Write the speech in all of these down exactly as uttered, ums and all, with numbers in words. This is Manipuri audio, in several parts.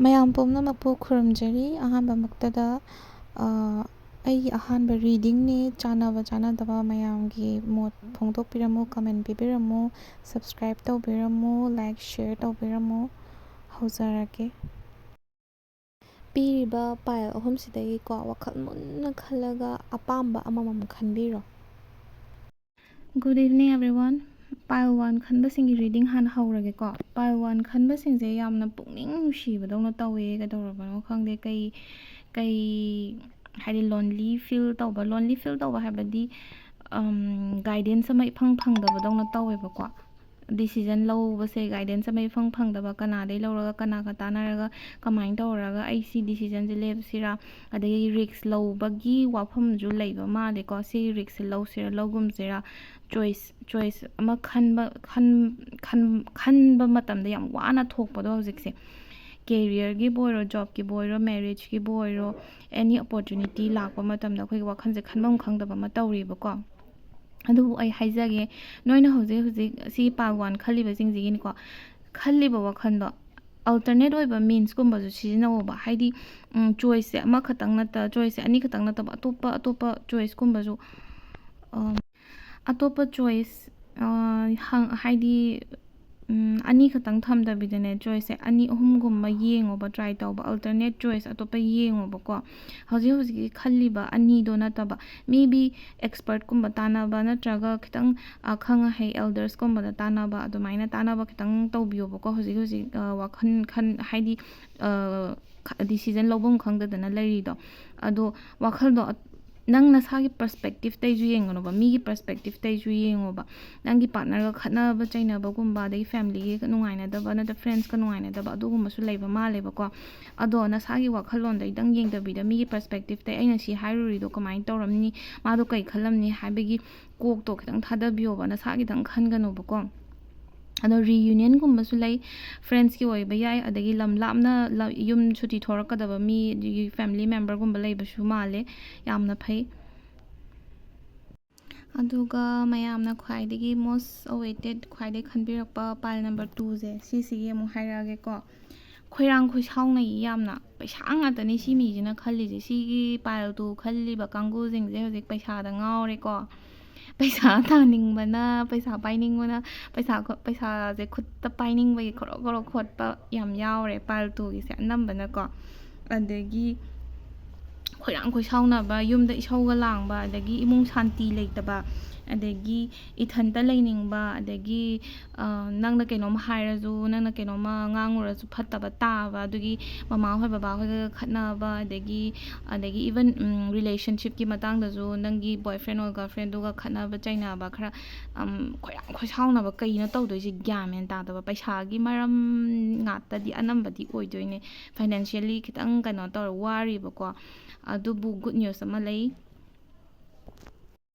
ꯃꯌꯥꯝ ꯄꯨꯝꯅꯃꯛꯄꯨ ꯈꯨꯔꯨꯝꯖꯔꯤ꯫ ꯑꯍꯥꯟꯕꯃꯛꯇꯗ, ꯑ, ꯑꯩꯒꯤ ꯑꯍꯥꯟꯕ ꯔꯤꯗꯤꯡꯅꯤ꯫ ꯆꯥꯟꯅꯕ ꯆꯥꯟꯅꯗꯕ ꯃꯌꯥꯝꯒꯤ ꯃꯣꯠ ꯐꯣꯡꯗꯣꯛꯄꯤꯔꯝꯃꯨ, ꯀꯃꯦꯟ ꯄꯤꯕꯤꯔꯝꯃꯨ, ꯁꯕꯁꯀ꯭ꯔꯥꯏꯕ ꯇꯧꯕꯤꯔꯝꯃꯨ, ꯂꯥꯏꯛ, ꯁꯤꯌꯔ ꯇꯧꯕꯤꯔꯝꯃꯨ꯫ ꯍꯧꯖꯔꯒꯦ꯫ ꯄꯤꯔꯤꯕ ꯄꯥꯏꯜ ꯑꯍꯨꯝꯁꯤꯗꯒꯤꯀꯣ ꯋꯥꯈꯜ ꯃꯨꯟꯅ ꯈꯜꯂꯒ ꯑꯄꯥꯝꯕ ꯑꯃꯃꯝ ꯈꯟꯕꯤꯔꯣ꯫ Good evening, everyone. Pile one ꯈꯟꯕꯁꯤꯡꯒꯤ ꯔꯤꯗꯤꯡ ꯍꯥꯟꯅ ꯍꯧꯔꯒꯦꯀꯣ꯫ Pile one ꯈꯟꯕꯁꯤꯡꯁꯦ ꯌꯥꯝꯅ ꯄꯨꯛꯅꯤꯡ ꯅꯨꯡꯁꯤꯕꯗꯧꯅ ꯇꯧꯋꯦ꯫ ꯀꯩꯗꯧꯔꯕꯅꯣ ꯈꯪꯗꯦ꯫ ꯀꯩ, ꯀꯩ, ꯍꯥꯏꯗꯤ, ꯂꯣꯟꯂꯤ ꯐꯤꯜ ꯇꯧꯕ, ꯂꯣꯟꯂꯤ ꯐꯤꯜ ꯇꯧꯕ ꯍꯥꯏꯕꯗꯤ, ꯒꯥꯏꯗꯦꯟꯁ ꯑꯃ ꯏꯐꯪ ꯐꯪꯗꯕꯗꯧꯅ ꯇꯧꯋꯦꯕꯀꯣ꯫ ꯗꯤꯁꯤꯖꯟ ꯂꯧꯕꯁꯦ ꯒꯥꯏꯗꯦꯟꯁ ꯑꯃ ꯏꯐꯪ ꯐꯪꯗꯕ, ꯀꯅꯥꯗꯩ ꯂꯧꯔꯒ, ꯀꯅꯥꯒ ꯇꯥꯟꯅꯔꯒ, ꯀꯃꯥꯏꯅ ꯇꯧꯔꯒ ꯑꯩ ꯁꯤ ꯗꯤꯁꯤꯖꯟꯁꯦ ꯂꯦꯞꯁꯤꯔꯥ? ꯑꯗꯒꯤ ꯔꯤꯛꯁ ꯂꯧꯕꯒꯤ ꯋꯥꯐꯝꯁꯨ ꯂꯩꯕ ꯃꯥꯜꯂꯦꯀꯣ꯫ ꯁꯤ ꯔꯤꯛꯁꯁꯦ ꯂꯧꯁꯤꯔꯥ, ꯂꯧꯒꯨꯝꯁꯤꯔꯥ? ꯆꯣꯏꯁ, ꯆꯣꯏꯁ ꯑꯃ ꯈꯟꯕ, ꯈꯟ-, ꯈꯟ-, ꯈꯟꯕ ꯃꯇꯝꯗ ꯌꯥꯝ ꯋꯥꯅ ꯊꯣꯛꯄꯗꯣ ꯍꯧꯖꯤꯛꯁꯦ꯫ ꯀꯦꯔꯤꯌꯔꯒꯤꯕꯨ ꯑꯣꯏꯔꯣ, ꯖꯣꯕꯀꯤꯕꯨ ꯑꯣꯏꯔꯣ, ꯃꯦꯔꯤꯖꯀꯤꯕꯨ ꯑꯣꯏꯔꯣ, ꯑꯦꯅꯤ ꯑꯣꯄꯣꯔꯆꯨꯅꯤꯇꯤ ꯂꯥꯛꯄ ꯃꯇꯝꯗ ꯑꯩꯈꯣꯏꯒꯤ ꯋꯥꯈꯜꯁꯦ ꯈꯟꯐꯝ ꯈꯪꯗꯕ ꯑꯃ ꯇꯧꯔꯤꯕꯀꯣ꯫ ꯑꯗꯨꯕꯨ ꯑꯩ ꯍꯥꯏꯖꯒꯦ, ꯅꯣꯏꯅ ꯍꯧꯖꯤꯛ ꯍꯧꯖꯤꯛ ꯁꯤ ꯄꯥꯏꯜ ꯋꯥꯟ ꯈꯜꯂꯤꯕꯁꯤꯡꯁꯤꯒꯤꯅꯤꯀꯣ, ꯈꯜꯂꯤꯕ ꯋꯥꯈꯜꯗꯣ ꯑꯜꯇꯔꯅꯦꯠ ꯑꯣꯏꯕ ꯃꯤꯟꯁꯀꯨꯝꯕꯁꯨ ꯁꯤꯖꯤꯟꯅꯧꯑꯣꯕ꯫ ꯍꯥꯏꯗꯤ, ꯎꯝ, ꯆꯣꯏꯁꯁꯦ ꯑꯃꯈꯛꯇꯪ ꯅꯠꯇ-, ꯆꯣꯏꯁꯁꯦ ꯑꯅꯤꯈꯛꯇꯪ ꯅꯠꯇꯕ, ꯑꯇꯣꯞꯄ, ꯑꯇꯣꯞꯄ ꯆꯣꯏꯁꯀꯨꯝꯕꯁꯨ, ꯑꯝ, ꯑꯇꯣꯞꯄ ꯆꯣꯏꯁ, ꯑ, ꯍꯪ-, ꯍꯥꯏꯗꯤ, ꯎꯝ, ꯑꯅꯤꯈꯛꯇꯪ ꯊꯝꯗꯕꯤꯗꯅꯦ, ꯆꯣꯏꯁꯁꯦ ꯑꯅꯤ ꯑꯍꯨꯝꯒꯨꯝꯕ ꯌꯦꯡꯉꯣꯕ, ꯇ꯭ꯔꯥꯏ ꯇꯧꯕ, ꯑꯜꯇꯔꯅꯦꯠ ꯆꯣꯏꯁ ꯑꯇꯣꯞꯄ ꯌꯦꯡꯉꯣꯕꯀꯣ꯫ ꯍꯧꯖꯤꯛ ꯍꯧꯖꯤꯛꯀꯤ ꯈꯜꯂꯤꯕ ꯑꯅꯤꯗꯣ ꯅꯠꯇꯕ, maybe ꯑꯦꯛꯁꯄꯔꯠꯀꯨꯝꯕ ꯇꯥꯟꯅꯕ ꯅꯠꯇ꯭ꯔꯒ ꯈꯤꯇꯪ, ꯑ, ꯈꯪ ꯑꯍꯩ ꯑꯦꯜꯗꯔꯁꯀꯨꯝꯕꯗ ꯇꯥꯟꯅꯕ, ꯑꯗꯨꯃꯥꯏꯅ ꯇꯥꯟꯅꯕ ꯈꯤꯇꯪ ꯇꯧꯕꯤꯌꯣꯕꯀꯣ꯫ ꯍꯧꯖꯤꯛ ꯍꯧꯖꯤꯛ, ꯑ, ꯋꯥꯈꯜ ꯈꯟ-, ꯍꯥꯏꯗꯤ, ꯑ, ꯈ-, ꯗꯤꯁꯤꯖꯟ ꯂꯧꯐꯝ ꯈꯪꯗꯗꯅ ꯂꯩꯔꯤꯗꯣ꯫ ꯑꯗꯣ ꯋꯥꯈꯜꯗꯣ ꯑ-, ꯅꯪ ꯅꯁꯥꯒꯤ ꯄꯔꯁꯄꯦꯛꯇꯤꯞꯇꯩꯁꯨ ꯌꯦꯡꯒꯅꯣꯕ, ꯃꯤꯒꯤ ꯄꯔꯁꯄꯦꯛꯇꯤꯞꯇꯩꯁꯨ ꯌꯦꯡꯉꯣꯕ꯫ ꯅꯪꯒꯤ ꯄꯥꯔꯠꯅꯔꯒ ꯈꯠꯅꯕ ꯆꯩꯅꯕꯒꯨꯝꯕ, ꯑꯗꯒꯤ ꯐꯦꯃꯤꯂꯤꯒ ꯅꯨꯡꯉꯥꯏꯅꯗꯕ, ꯅꯠꯇ꯭ꯔ ꯐ꯭ꯔꯦꯟꯁꯀ ꯅꯨꯡꯉꯥꯏꯅꯗꯕ, ꯑꯗꯨꯒꯨꯝꯕꯁꯨ ꯂꯩꯕ ꯃꯥꯜꯂꯦꯕꯀꯣ꯫ ꯑꯗꯣ ꯅꯁꯥꯒꯤ ꯋꯥꯈꯜꯂꯣꯟꯗꯩꯗꯪ ꯌꯦꯡꯗꯕꯤꯗ, ꯃꯤꯒꯤ ꯄꯔꯁꯄꯦꯛꯇꯤꯞꯇꯩ ꯑꯩꯅ ꯁꯤ ꯍꯥꯏꯔꯨꯔꯤꯗꯣ ꯀꯃꯥꯏꯅ ꯇꯧꯔꯝꯅꯤ, ꯃꯥꯗꯣ ꯀꯩ ꯈꯜꯂꯝꯅꯤ ꯍꯥꯏꯕꯒꯤ ꯀꯣꯛꯇꯣ ꯈꯤꯇꯪ ꯊꯥꯗꯕꯤꯌꯣꯕ, ꯅꯁꯥꯒꯤꯗꯪ ꯈꯟꯒꯅꯣꯕꯀꯣ꯫ ꯑꯗꯣ ꯔꯤꯌꯨꯅꯤꯌꯟꯒꯨꯝꯕꯁꯨ ꯂꯩ, ꯐ꯭ꯔꯦꯟꯁꯀꯤ ꯑꯣꯏꯕ ꯌꯥꯏ, ꯑꯗꯒꯤ ꯂꯝ ꯂꯥꯞꯅ ꯂ-, ꯌꯨꯝ ꯁꯨꯇꯤ ꯊꯣꯔꯛꯀꯗꯕ ꯃꯤ, ꯑꯗꯒꯤ ꯐꯦꯃꯤꯂꯤ ꯃꯦꯝꯕꯔꯒꯨꯝꯕ ꯂꯩꯕꯁꯨ ꯃꯥꯜꯂꯦ꯫ ꯌꯥꯝꯅ ꯐꯩ꯫ ꯑꯗꯨꯒ ꯃꯌꯥꯝꯅ ꯈ꯭ꯋꯥꯏꯗꯒꯤ most awaited, ꯈ꯭ꯋꯥꯏꯗꯒꯤ ꯈꯟꯕꯤꯔꯛꯄ ꯄꯥꯏꯜ ꯅꯝꯕꯔ ꯇꯨꯁꯦ, ꯁꯤꯁꯤꯒꯤ ꯑꯃꯨꯛ ꯍꯥꯏꯔꯛꯑꯒꯦꯀꯣ꯫ ꯈꯣꯏꯔꯥꯡ ꯈꯣꯏꯁꯥꯎꯅꯩ ꯌꯥꯝꯅ꯫ ꯄꯩꯁꯥ ꯉꯥꯛꯇꯅꯤ ꯁꯤ ꯃꯤꯁꯤꯅ ꯈꯜꯂꯤꯁꯦ꯫ ꯁꯤꯒꯤ pile two ꯈꯜꯂꯤꯕ ꯀꯥꯡꯕꯨꯁꯤꯡꯁꯦ ꯍꯧꯖꯤꯛ ꯄꯩꯁꯥꯗ ꯉꯥꯎꯔꯦꯀꯣ꯫ ꯄꯩꯁꯥ ꯇꯥꯅꯤꯡꯕꯅ, ꯄꯩꯁꯥ ꯄꯥꯏꯅꯤꯡꯕꯅ, ꯄꯩꯁꯥ ꯈꯣ-, ꯄꯩꯁꯥꯁꯦ ꯈꯨꯠꯇ ꯄꯥꯏꯅꯤꯡꯕꯒꯤ ꯈꯣꯔꯣ ꯈꯣꯔꯣ ꯈꯣꯠꯄ ꯌꯥꯝ ꯌꯥꯎꯔꯦ pile two ꯒꯤꯁꯦ ꯑꯅꯝꯕꯅꯀꯣ꯫ ꯑꯗꯒꯤ ꯈꯣꯏꯔꯥꯡ ꯈꯣꯏꯁꯥꯎꯅꯕ, ꯌꯨꯝꯗ ꯏꯁꯧꯒ ꯂꯥꯡꯕ, ꯑꯗꯒꯤ ꯏꯃꯨꯡ ꯁꯥꯟꯇꯤ ꯂꯩꯇꯕ, ꯑꯗꯒꯤ ꯏꯊꯟꯇ ꯂꯩꯅꯤꯡꯕ, ꯑꯗꯒꯤ, ꯑ, ꯅꯪꯅ ꯀꯩꯅꯣꯝ ꯍꯥꯏꯔꯁꯨ, ꯅꯪꯅ ꯀꯩꯅꯣꯝꯃ ꯉꯥꯡꯉꯨꯔꯁꯨ ꯐꯠꯇꯕ ꯇꯥꯕ, ꯑꯗꯨꯒꯤ ꯃꯃꯥ ꯍꯣꯏ ꯕꯕꯥ ꯍꯣꯏꯒ ꯈꯠꯅꯕ, ꯑꯗꯒꯤ, ꯑꯗꯒꯤ even, ꯎꯝ, relationship ꯀꯤ ꯃꯇꯥꯡꯗꯁꯨ ꯅꯪꯒꯤ boyfriend or girlfriend ꯗꯨꯒ ꯈꯠꯅꯕ ꯆꯩꯅꯕ ꯈꯔ, ꯎꯝ, ꯈꯣꯏꯔꯥꯡ ꯈꯣꯏꯁꯥꯎꯅꯕ, ꯀꯩꯅꯣ ꯇꯧꯗꯣꯏꯁꯦ ꯒ꯭ꯌꯥꯟ ꯃꯦꯟ ꯇꯥꯗꯕ, ꯄꯩꯁꯥꯒꯤ ꯃꯔꯝ ꯉꯥꯛꯇꯗꯤ ꯑꯅꯝꯕꯗꯤ ꯑꯣꯏꯗꯣꯏꯅꯦ꯫ Financially ꯈꯤꯇꯪ ꯀꯩꯅꯣ ꯇꯧꯔ ꯋꯥꯔꯤꯕꯀꯣ꯫ ꯑꯗꯨꯕꯨ good news ꯑꯃ ꯂꯩ꯫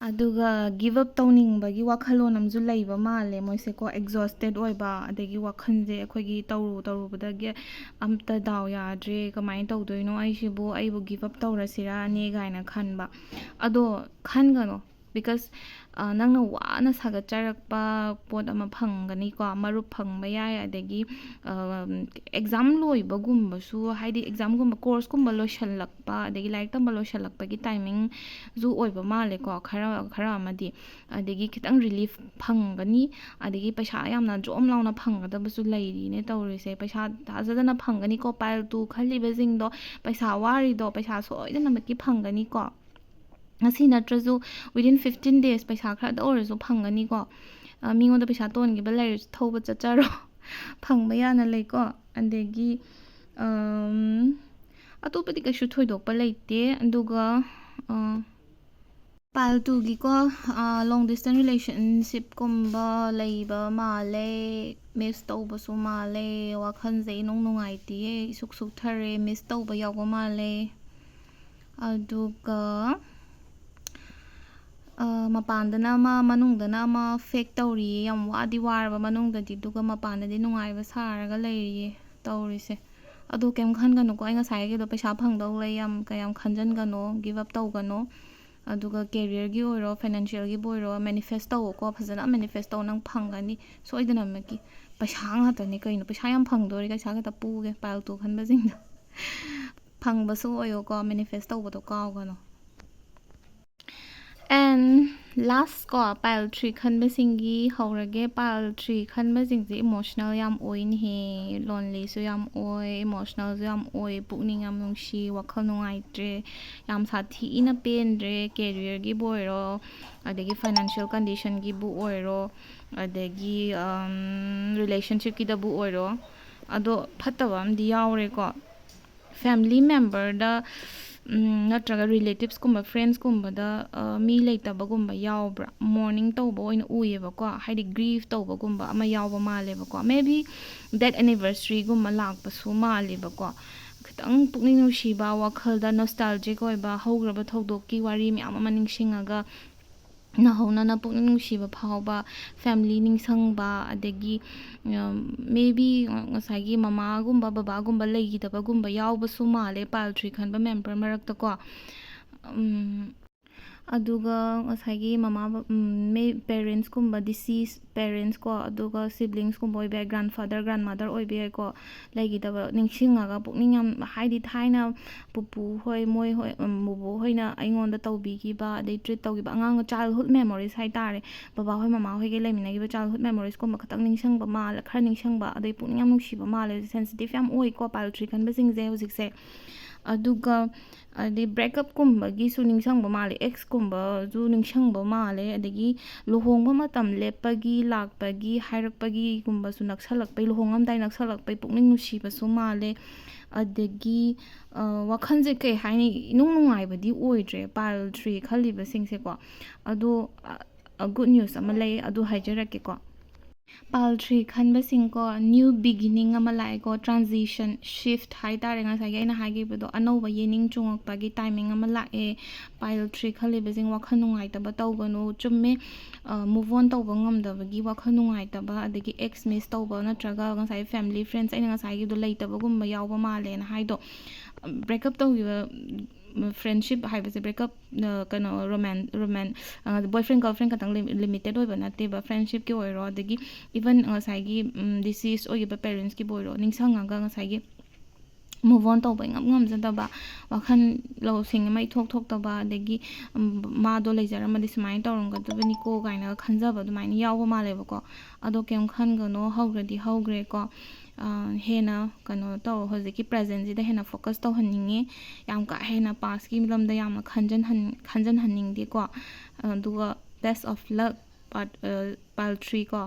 ꯑꯗꯨꯒ give up ꯇꯧꯅꯤꯡꯕꯒꯤ ꯋꯥꯈꯜꯂꯣꯟ ꯑꯃꯁꯨ ꯂꯩꯕ ꯃꯥꯜꯂꯦ ꯃꯣꯏꯁꯦꯀꯣ꯫ Exhausted ꯑꯣꯏꯕ, ꯑꯗꯒꯤ ꯋꯥꯈꯜꯁꯦ ꯑꯩꯈꯣꯏꯒꯤ ꯇꯧꯔꯨ ꯇꯧꯔꯨꯕꯗꯒꯤ ꯑꯝꯇ ꯗꯥꯎ ꯌꯥꯗ꯭ꯔꯦ, ꯀꯃꯥꯏꯅ ꯇꯧꯗꯣꯏꯅꯣ ꯑꯩꯁꯤꯕꯨ, ꯑꯩꯕꯨ give up ꯇꯧꯔꯁꯤꯔꯥꯅꯦ ꯀꯥꯏꯅ ꯈꯟꯕ꯫ ꯑꯗꯣ ꯈꯟꯒꯅꯨ, because, ꯑ, ꯅꯪꯅ ꯋꯥꯅ ꯁꯥꯒꯠꯆꯔꯛꯄ ꯄꯣꯠ ꯑꯃ ꯐꯪꯒꯅꯤꯀꯣ, ꯃꯔꯨꯞ ꯐꯪꯕ ꯌꯥꯏ, ꯑꯗꯒꯤ, ꯑ, exam ꯂꯣꯏꯕꯒꯨꯝꯕꯁꯨ, ꯍꯥꯏꯗꯤ exam ꯒꯨꯝꯕ, course ꯀꯨꯝꯕ ꯂꯣꯏꯁꯜꯂꯛꯄ, ꯑꯗꯒꯤ ꯂꯥꯏꯔꯤꯛ ꯇꯝꯕ ꯂꯣꯏꯁꯜꯂꯛꯄꯒꯤ timing ꯁꯨ ꯑꯣꯏꯕ ꯃꯥꯜꯂꯦꯀꯣ, ꯈꯔ, ꯈꯔ ꯑꯃꯗꯤ꯫ ꯑꯗꯒꯤ ꯈꯤꯇꯪ relief ꯐꯪꯒꯅꯤ, ꯑꯗꯒꯤ ꯄꯩꯁꯥ ꯌꯥꯝꯅ ꯖꯣꯝ ꯂꯥꯎꯅ ꯐꯪꯒꯗꯕꯁꯨ ꯂꯩꯔꯤꯅꯦ ꯇꯧꯔꯤꯁꯦ꯫ ꯄꯩꯁꯥ ꯊꯥꯖꯗꯅ ꯐꯪꯒꯅꯤꯀꯣ, pile two ꯈꯜꯂꯤꯕꯁꯤꯡꯗꯣ, ꯄꯩꯁꯥ ꯋꯥꯔꯤꯗꯣ, ꯄꯩꯁꯥ ꯁꯣꯏꯗꯅꯃꯛꯀꯤ ꯐꯪꯒꯅꯤꯀꯣ꯫ ꯉꯁꯤ ꯅꯠꯇ꯭ꯔꯁꯨ within fifteen days ꯄꯩꯁꯥ ꯈꯔꯗ ꯑꯣꯏꯔꯁꯨ ꯐꯪꯒꯅꯤꯀꯣ꯫ ꯑ, ꯃꯤꯉꯣꯟꯗ ꯄꯩꯁꯥ ꯇꯣꯟꯈꯤꯕ ꯂꯩꯔꯁꯨ ꯊꯧꯕ ꯆꯠꯆꯔꯣ꯫ ꯐꯪꯕ ꯌꯥꯅ ꯂꯩꯀꯣ꯫ ꯑꯗꯒꯤ, ꯑꯝ, ꯑꯇꯣꯞꯄꯗꯤ ꯀꯩꯁꯨ ꯊꯣꯏꯗꯣꯛꯄ ꯂꯩꯇꯦ꯫ ꯑꯗꯨꯒ, ꯑ, pile two ꯒꯤꯀꯣ, ꯑ, long distance relationship ꯀꯨꯝꯕ ꯂꯩꯕ ꯃꯥꯜꯂꯦ꯫ Miss ꯇꯧꯕꯁꯨ ꯃꯥꯜꯂꯦ꯫ ꯋꯥꯈꯜꯁꯦ ꯏꯅꯨꯡ ꯅꯨꯡꯉꯥꯏꯇꯦꯌꯦ꯫ ꯏꯁꯨꯛ ꯁꯨꯛꯊꯔꯦ꯫ Miss ꯇꯧꯕ ꯌꯥꯎꯕ ꯃꯥꯜꯂꯦ꯫ ꯑꯗꯨꯒ, ꯑ, ꯃꯄꯥꯟꯗꯅ ꯑꯃ, ꯃꯅꯨꯡꯗꯅ ꯑꯃ fake ꯇꯧꯔꯤꯌꯦ꯫ ꯌꯥꯝ ꯋꯥꯗꯤ ꯋꯥꯔꯕ ꯃꯅꯨꯡꯗꯗꯤ, ꯑꯗꯨꯒ ꯃꯄꯥꯟꯗꯗꯤ ꯅꯨꯡꯉꯥꯏꯕ ꯁꯥꯔꯒ ꯂꯩꯔꯤꯌꯦ ꯇꯧꯔꯤꯁꯦ꯫ ꯑꯗꯣ ꯀꯩꯝ ꯈꯟꯒꯅꯨꯀꯣ, ꯑꯩ ꯉꯁꯥꯏꯒꯤꯗꯣ ꯄꯩꯁꯥ ꯐꯪꯗꯧ ꯂꯩ, ꯌꯥꯝ, ꯀꯌꯥꯝ ꯈꯟꯖꯟꯒꯅꯣ, give up ꯇꯧꯒꯅꯣ꯫ ꯑꯗꯨꯒ careerꯒꯤ ꯑꯣꯏꯔꯣ, financialꯒꯤꯕꯨ ꯑꯣꯏꯔꯣ, manifest ꯇꯧꯋꯣꯀꯣ, ꯐꯖꯅ manifest ꯇꯧ, ꯅꯪ ꯐꯪꯒꯅꯤ ꯁꯣꯏꯗꯅꯃꯛꯀꯤ꯫ ꯄꯩꯁꯥ ꯉꯥꯛꯇꯅꯤ ꯀꯩꯅꯣ, ꯄꯩꯁꯥ ꯌꯥꯝ ꯐꯪꯗꯣꯔꯦ, ꯄꯩꯁꯥ ꯈꯛꯇ ꯄꯨꯒꯦ pile two ꯈꯟꯕꯁꯤꯡꯗꯣ꯫ ꯐꯪꯕꯁꯨ ꯑꯣꯏꯌꯣꯀꯣ, manifest ꯇꯧꯕꯗꯣ ꯀꯥꯎꯒꯅꯣ꯫ And last ꯀꯣ, pile three ꯈꯟꯕꯁꯤꯡꯒꯤ ꯍꯧꯔꯒꯦ꯫ Pile three ꯈꯟꯕꯁꯤꯡꯁꯦ emotional ꯌꯥꯝ ꯑꯣꯏꯅꯦꯍꯦ, lonelyꯁꯨ ꯌꯥꯝ ꯑꯣꯏ, emotionalꯁꯨ ꯌꯥꯝ ꯑꯣꯏ, ꯄꯨꯛꯅꯤꯡ ꯌꯥꯝ ꯅꯨꯡꯁꯤ, ꯋꯥꯈꯜ ꯅꯨꯡꯉꯥꯏꯇ꯭ꯔꯦ, ꯌꯥꯝ ꯁꯥꯊꯤꯅ ꯄꯦꯟꯗ꯭ꯔꯦ, careerꯒꯤꯕꯨ ꯑꯣꯏꯔꯣ, ꯑꯗꯒꯤ financial conditionꯒꯤꯕꯨ ꯑꯣꯏꯔꯣ, ꯑꯗꯒꯤ relationshipꯀꯤꯗꯕꯨ ꯑꯣꯏꯔꯣ꯫ ꯑꯗꯣ ꯐꯠꯇꯕ ꯑꯃꯗꯤ ꯌꯥꯎꯔꯦꯀꯣ꯫ Family memberꯗ ꯅꯠꯇ꯭ꯔꯒ relativesꯀꯨꯝꯕ, friendsꯀꯨꯝꯕꯗ ꯃꯤ ꯂꯩꯇꯕꯒꯨꯝꯕ ꯌꯥꯎꯕ꯭ꯔꯥ? Mourning ꯇꯧꯕ ꯑꯣꯏꯅ ꯎꯏꯌꯦꯕꯀꯣ, ꯍꯥꯏꯗꯤ grief ꯇꯧꯕꯒꯨꯝꯕ ꯑꯃ ꯌꯥꯎꯕ ꯃꯥꯜꯂꯦꯕꯀꯣ, maybe death anniversaryꯒꯨꯝꯕ ꯂꯥꯛꯄꯁꯨ ꯃꯥꯜꯂꯦꯕꯀꯣ꯫ ꯈꯤꯇꯪ ꯄꯨꯛꯅꯤꯡ ꯅꯨꯡꯁꯤꯕ, ꯋꯥꯈꯜꯗ nostalgic ꯑꯣꯏꯕ, ꯍꯧꯈ꯭ꯔꯕ ꯊꯧꯗꯣꯛꯀꯤ ꯋꯥꯔꯤ ꯃꯌꯥꯝ ꯑꯃ ꯅꯤꯡꯁꯤꯡꯉꯒ ꯅꯧꯍꯧꯅꯅ ꯄꯨꯛꯅꯤꯡ ꯅꯨꯡꯁꯤꯕ ꯐꯥꯎꯕ, family ꯅꯤꯡꯁꯤꯡꯕ, ꯑꯗꯒꯤ maybe ꯉꯁꯥꯏꯒꯤ ꯃꯃꯥꯒꯨꯝꯕ ꯕꯕꯥꯒꯨꯝꯕ ꯂꯩꯈꯤꯗꯕꯒꯨꯝꯕ ꯌꯥꯎꯕꯁꯨ ꯃꯥꯜꯂꯦ pile three ꯈꯟꯕ member ꯃꯔꯛꯇꯀꯣ꯫ ꯑꯗꯨꯒ ꯉꯁꯥꯏꯒꯤ ꯃꯃꯥ parents ꯀꯨꯝꯕ, deceased parents ꯀꯣ, ꯑꯗꯨꯒ siblingsꯀꯨꯝꯕ ꯑꯣꯏꯕ ꯌꯥꯏ, grandfather grandmother ꯑꯣꯏꯕ ꯌꯥꯏꯀꯣ, ꯂꯩꯈꯤꯗꯕ ꯅꯤꯡꯁꯤꯡꯉꯒ ꯄꯨꯛꯅꯤꯡ ꯌꯥꯝ, ꯍꯥꯏꯗꯤ ꯊꯥꯏꯅ ꯄꯨꯄꯨ ꯍꯣꯏ, ꯃꯣꯏ ꯍꯣꯏ, ꯕꯨꯕꯣꯛ ꯍꯣꯏꯅ ꯑꯩꯉꯣꯟꯗ ꯇꯧꯕꯤꯈꯤꯕ, ꯑꯗꯩ treat ꯇꯧꯈꯤꯕ, ꯑꯉꯥꯡ childhood memories ꯍꯥꯏꯇꯥꯔꯦ, ꯕꯕꯥ ꯍꯣꯏ ꯃꯃꯥ ꯍꯣꯏꯒ ꯂꯩꯃꯤꯟꯅꯈꯤꯕ childhood memoriesꯀꯨꯝꯕ ꯈꯛꯇꯪ ꯅꯤꯡꯁꯤꯡꯕ ꯃꯥꯜꯂꯦ, ꯈꯔ ꯅꯤꯡꯁꯤꯡꯕ, ꯑꯗꯩ ꯄꯨꯛꯅꯤꯡ ꯌꯥꯝ ꯅꯨꯡꯁꯤꯕ ꯃꯥꯜꯂꯦ, sensitive ꯌꯥꯝ ꯑꯣꯏꯀꯣ pile three ꯈꯟꯕꯁꯤꯡꯁꯦ ꯍꯧꯖꯤꯛꯁꯦ꯫ ꯑꯗꯨꯒ ꯑꯗꯩ breakupꯀꯨꯝꯕꯒꯤꯁꯨ ꯅꯤꯡꯁꯤꯡꯕ ꯃꯥꯜꯂꯦ, exꯀꯨꯝꯕꯁꯨ ꯅꯤꯡꯁꯤꯡꯕ ꯃꯥꯜꯂꯦ, ꯑꯗꯒꯤ ꯂꯨꯍꯣꯡꯕ ꯃꯇꯝ ꯂꯦꯞꯄꯒꯤ ꯂꯥꯛꯄꯒꯤ ꯍꯥꯏꯔꯛꯄꯒꯤꯒꯨꯝꯕꯁꯨ ꯅꯛꯁꯜꯂꯛꯄꯩ, ꯂꯨꯍꯣꯡꯉꯝꯗꯥꯏ ꯅꯛꯁꯜꯂꯛꯄꯩ ꯄꯨꯛꯅꯤꯡ ꯅꯨꯡꯁꯤꯕꯁꯨ ꯃꯥꯜꯂꯦ꯫ ꯑꯗꯒꯤ ꯋꯥꯈꯜꯁꯦ ꯀꯩ ꯍꯥꯏꯅꯤ, ꯏꯅꯨꯡ ꯅꯨꯡꯉꯥꯏꯕꯗꯤ ꯑꯣꯏꯗ꯭ꯔꯦ pile three ꯈꯜꯂꯤꯕꯁꯤꯡꯁꯦꯀꯣ꯫ ꯑꯗꯣ good news ꯑꯃ ꯂꯩ, ꯑꯗꯨ ꯍꯥꯏꯖꯔꯛꯀꯦꯀꯣ꯫ Pile three ꯈꯟꯕꯁꯤꯡꯀꯣ, new beginning ꯑꯃ ꯂꯥꯛꯑꯦꯀꯣ, transition, shift ꯍꯥꯏꯇꯥꯔꯦ, ꯉꯁꯥꯏꯒꯤ ꯑꯩꯅ ꯍꯥꯏꯈꯤꯕꯗꯣ, ꯑꯅꯧꯕ ꯌꯦꯅꯤꯡ ꯆꯣꯡꯉꯛꯄꯒꯤ timing ꯑꯃ ꯂꯥꯛꯑꯦ꯫ Pile three ꯈꯜꯂꯤꯕꯁꯤꯡ ꯋꯥꯈꯜ ꯅꯨꯡꯉꯥꯏꯇꯕ ꯇꯧꯒꯅꯨ, ꯆꯨꯝꯃꯦ, move on ꯇꯧꯕ ꯉꯝꯗꯕꯒꯤ ꯋꯥꯈꯜ ꯅꯨꯡꯉꯥꯏꯇꯕ, ꯑꯗꯒꯤ ex miss ꯇꯧꯕ, ꯅꯠꯇ꯭ꯔꯒ ꯉꯁꯥꯏ family friends ꯑꯩꯅ ꯉꯁꯥꯏꯒꯤꯗꯣ ꯂꯩꯇꯕꯒꯨꯝꯕ ꯌꯥꯎꯕ ꯃꯥꯜꯂꯦꯅ ꯍꯥꯏꯗꯣ, breakup ꯇꯧꯈꯤꯕ friendship ꯍꯥꯏꯕꯁꯦ breakup, ꯀꯩꯅꯣ, roman roman boyfriend girlfriend ꯈꯛꯇꯪ limited ꯑꯣꯏꯕ ꯅꯠꯇꯦꯕ꯫ Friendshipꯀꯤ ꯑꯣꯏꯔꯣ, ꯑꯗꯒꯤ even ꯉꯁꯥꯏꯒꯤ deceased ꯑꯣꯏꯈꯤꯕ parentsꯀꯤꯕꯨ ꯑꯣꯏꯔꯣ, ꯅꯤꯡꯁꯤꯡꯉꯒ ꯉꯁꯥꯏꯒꯤ move on ꯇꯧꯕ ꯏꯉꯝ ꯉꯝꯖꯗꯕ, ꯋꯥꯈꯜ ꯂꯧꯁꯤꯡ ꯑꯃ ꯏꯊꯣꯛ ꯊꯣꯛꯇꯕ, ꯑꯗꯒꯤ ꯃꯥꯗꯣ ꯂꯩꯖꯔꯝꯃꯗꯤ ꯁꯨꯃꯥꯏꯅ ꯇꯧꯔꯝꯒꯗꯕꯅꯤꯀꯣ ꯀꯥꯏꯅꯒ ꯈꯟꯖꯕ ꯑꯗꯨꯃꯥꯏꯅ ꯌꯥꯎꯕ ꯃꯥꯜꯂꯦꯕꯀꯣ꯫ ꯑꯗꯣ ꯀꯩꯝ ꯈꯟꯒꯅꯣ, ꯍꯧꯈ꯭ꯔꯗꯤ ꯍꯧꯈ꯭ꯔꯦꯀꯣ꯫ ꯍꯦꯟꯅ ꯀꯩꯅꯣ ꯇꯧ, ꯍꯧꯖꯤꯛꯀꯤ presentꯁꯤꯗ ꯍꯦꯟꯅ focus ꯇꯧꯍꯟꯅꯤꯡꯉꯤ꯫ ꯌꯥꯝ ꯀꯥ ꯍꯦꯟꯅ pastꯀꯤ ꯂꯝꯗ ꯌꯥꯝꯅ ꯈꯟꯖꯟꯍꯟ ꯈꯟꯖꯟꯍꯟꯅꯤꯡꯗꯦꯀꯣ꯫ ꯑꯗꯨꯒ best of luck, part pile three ꯀꯣ꯫